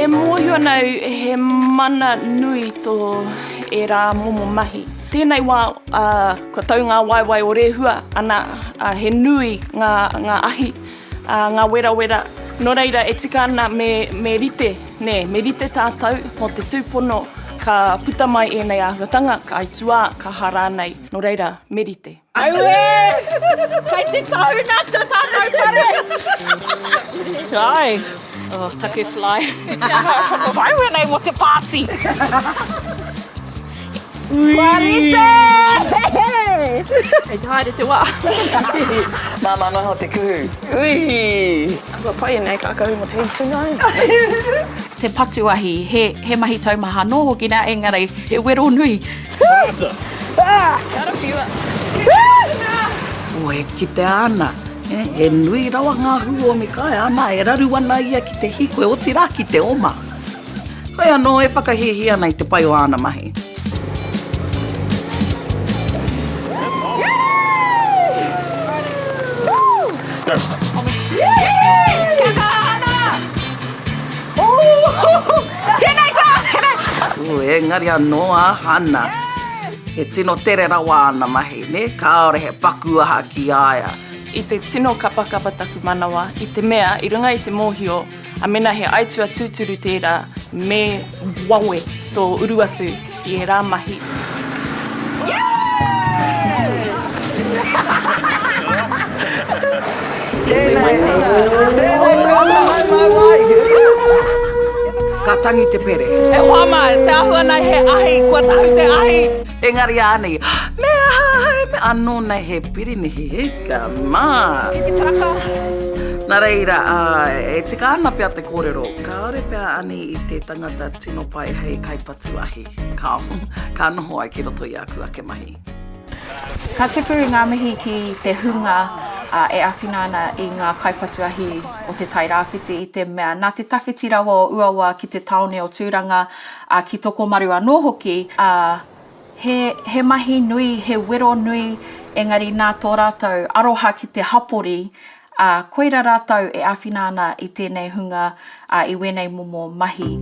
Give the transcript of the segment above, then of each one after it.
mōhio ana au he mana nui tō ērā momo mahi. Tēnei wā, ā, kua tau ngā waewae o Rehua, ana, ā, he nui ngā, ngā ahi, ā, ngā werawera. Nō reira, e tika ana me, me rite, nē, me rite tātou mō te tūpono ka puta mai ēnei āhuatanga, ka aituā, ka hā rānei. Nō reira, me rite. Auē! Kei te tahuna atu tātou whare! Ai! Oh, taku fly. Pai wēnei mō te pāti! Kua rite! Kei te haere te wā. Māmā noa iho te kuhu. Ui! Kua pai ēnei kākahu mō te hitunga. Te patu ahi, he, he mahi taumaha anō hoki nā, engari he wero nui. Oh, e kitea ana, he nui rawa ngā hū o Mikaia, ana, e raru ana ia ki te hīkoi, otirā ki te oma. Hoi anō, e whakahīhī ana i te pai o āna mahi. Ū, engari anō a Hana, he tino tere rawa āna mahi, nē, kāore he paku aha ki a ia. I te tino kapakapa taku manawa, i te mea, i runga i te mōhio, a mena he aitua tūturu tērā, me wawe tō uru atu i ērā mahi. Tēnei, tēnei tangata hau mai wai. Ka tangi te pere. E hoa ma, te ahua nei he ahi, kua tahu te ahi. Engari ānei, me aha ahau, me, anō nei he pirinihi, hika mā. Ki te taraka. Nā reira, e tika ana pea te kōrero, kāore pea Ani i te tangata tino pai hei kaipatu ahi. Ka, ka noho ai ki roto i aku ake mahi. Ka tuku i ngā mihi ki te hunga e āwhina ana i ngā kaipatu ahi o Te Tai Rāwhiti i te mea nā te tawhiti rawa o Uawa ki te tāone o Tūranga, ā, ki Tokomaru anō hoki, ā, he, he mahi nui, he wero nui, engari nā tō rātou aroha ki te hapori, Ā, koira rātou e āwhina ana i tēnei hunga, ā, i wēnei momo mahi.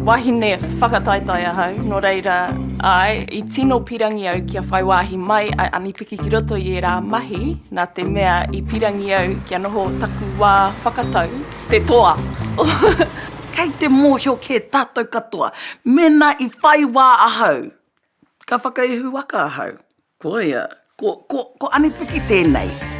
Wahine whakataetae ahau, nō reira, āe, i tino pirangi au kia whai wāhi mai a Anipiki ki roto i ērā mahi, nā te mea i pirangi au kia noho taku wā whakatau, te toa. Kei te mōhio kē tātou katoa, mēnā i whai wā ahau, ka whakaihu waka ahau. Koia, ko, ko, ko Anipiki tēnei.